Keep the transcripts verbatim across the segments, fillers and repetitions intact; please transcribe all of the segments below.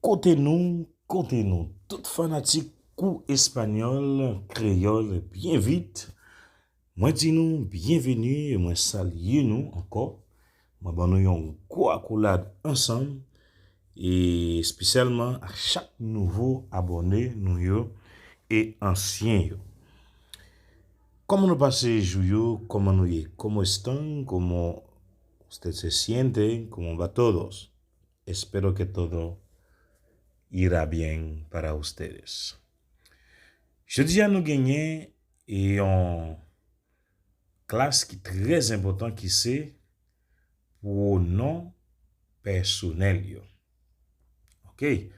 Kote nou, kote nou, tout fanatik kou espanyòl, kreyòl, byen vit. Mwen di nou byenveni e mwen salye nou ankò. Mwen ban nou yon gwo akolad ansanm, e espesyalman a chak nouvo abòne nou yo e ansyen yo. Kòman nou pase jou yo? Kòman nou ye? ¿Cómo están? ¿Cómo usted se siente? ¿Cómo va todos? Espero que todo irá bien para ustedes. Jodi a nou genyen yon klas ki trè enpòtan ki se pwonon pèsonèl yo. Oke.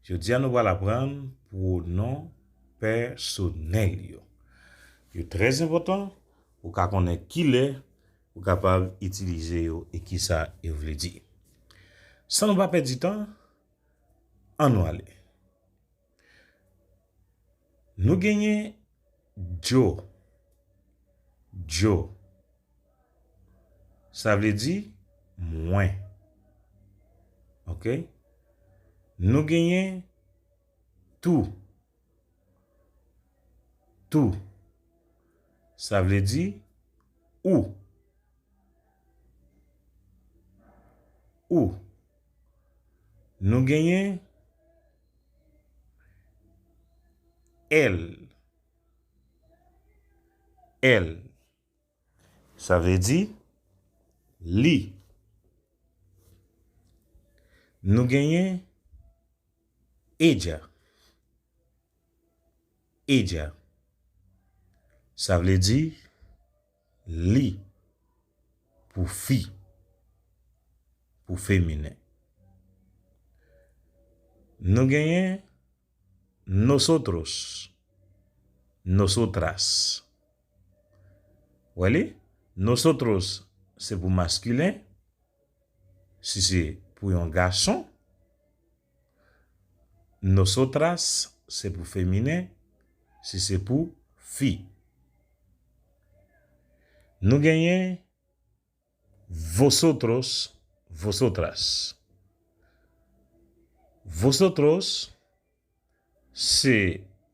Jodi a nou pral aprann pwonon pèsonèl yo. Yo trè enpòtan, ou ka konnen kilè ou kapab itilize yo e kisa yo vle di. San nou pa pèdi tan, ann nou ale. Nou genyen yo. Yo. Sa vle di mwen. Oke? Nou genyen tú. Tú. Sa vle di ou. Ou. Nou genyen él. Él. Sa vle di li. Nou genyen ella. Ella. Sa vle di li pou fi, pou feminen. Nou genyen nosotros, nosotras. Wè li? Nosotros se pou maskilen, si se pou yon gason. Nosotras se pou feminen, si se pou fi. Nou genyen vosotros, vosotras. Vosotros se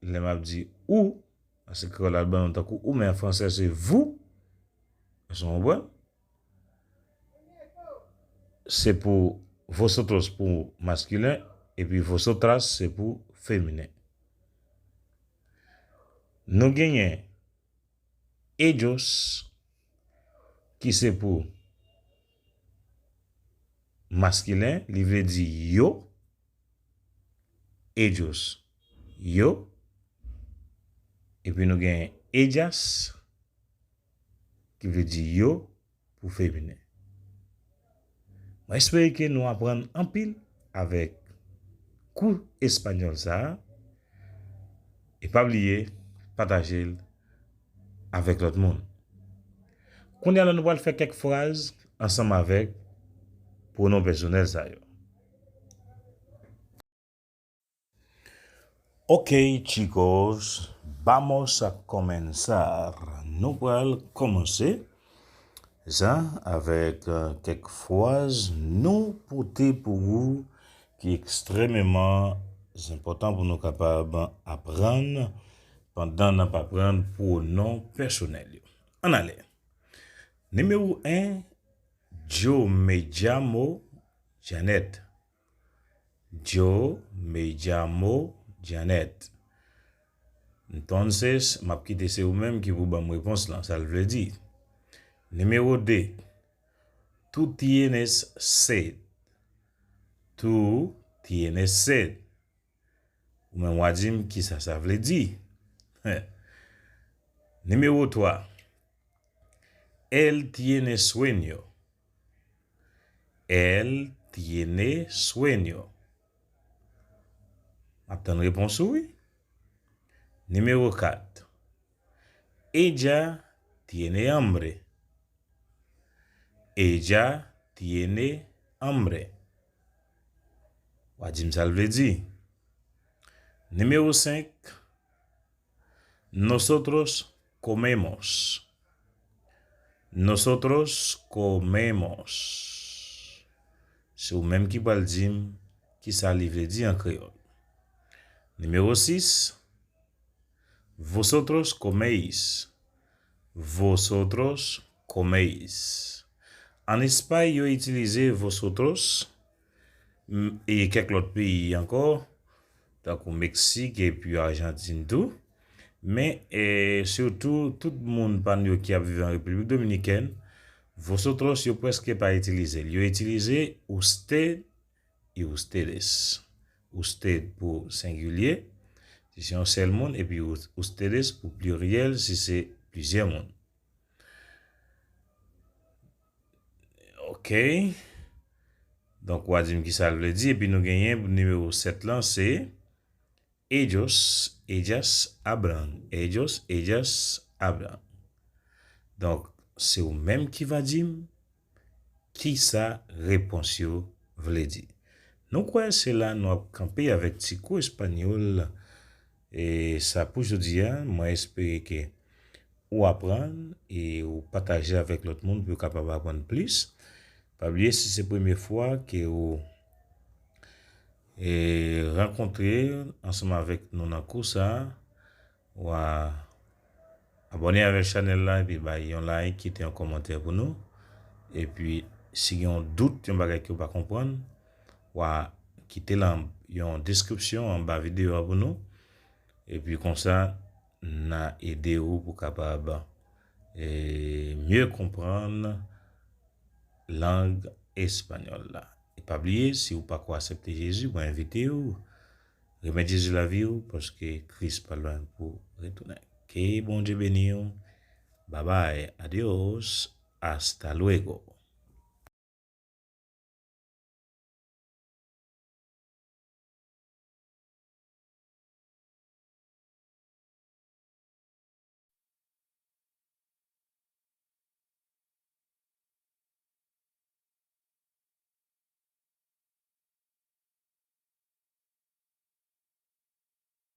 lè m ap di ou, paske kreyòl la ban nou tankou ou, men an fransè se vous. Èske w konprann? Se pou vosotros pou maskilen, epi vosotras se pou feminen. Nou genyen ellos, ki se pou maskilen, li vle di yo. Ellos, yo. Epi nou gen ellas, ki vle di yo pou feminen. Mwen espere ke nou aprann anpil avèk kou espanyòl sa a. E pa bliye, pataje l avèk lòt moun. Kounye a la, nou pral fè kèk fraz ansanm avèk pwonon pèsonèl sa yo. Ok, chicos, vamos a comenzar. Nou pral kòmanse sa avèk, eh, kèk fraz nou pote pou ou ki ekstrèmeman enpòtan pou nou kapab aprann pandan n ap aprann pwonon pèsonèl yo. Ann ale. Nimewo en, yo me llamo Janet. Yo me llamo Janet. Entonces, m ap kite se ou menm ki pou ban m repons lan, sa l vle di. Nimewo de, tú tienes sed. Tú tienes sed. Ou menm w a di m kisa sa vle di. Nimewo twa, él tiene sueño. Él tiene sueño. M ap tann repons ou, wi. Nimewo kat, ella tiene hambre. Ella tiene hambre. W a di m sa l vle di. Nimewo senk, nosotros comemos. Nosotros comemos. Se ou menm ki pral di m kisa li vle di an kreyòl. Nimewo sis, vosotros coméis. Vosotros coméis. An Espay, yo itilize vosotros, m, e kèk lòt peyi ankò, tankou Meksik epi Ajantin tou. Men, e, sitou, tout moun pa nou yo ki ap viv an Repiblik Dominikèn, vosotros yo prèske pa itilize l. Yo itilize usted y ustedes. Usted pou sengilye, si se yon sèl moun, epi us-, ustedes pou pliryèl, si se plizyè moun. Ok. Donk, w a di m ki sa l vle di, epi nou genyen nimewo sèt lan, se ellos, ellas hablan. Ellos, ellas hablan. Donk, se ou menm ki va di m ki sa repons yo vle di. Nou kwè se la nou ap kanpe avèk ti kou espanyòl, e, sa pou jodi a. Mwen espere ke ou aprann e ou pataje avèk lòt moun pou yo kapab aprann plis. Pa bliye, si se premye fwa ke ou, e, rankontre ansanm avèk nou nan kou sa a, w a abòne avèk chanèl la, epi bay yon like, kite yon kòmantè pou nou. Epi, si gen yon dout, yon bagay ke w pa konprann, w a kite lan yon deskripsyon anba videyo a pou nou. Epi konsa, n a ede ou pou kapab, e, mye konprann lang espanyòl la. E pa bliye, si w pako aksepte Jezi, mwen envite w remèt Jezi lavi w, paske Kris pa lwen pou retounen. Ke Bondye beni w. Babay, adios, hasta luego.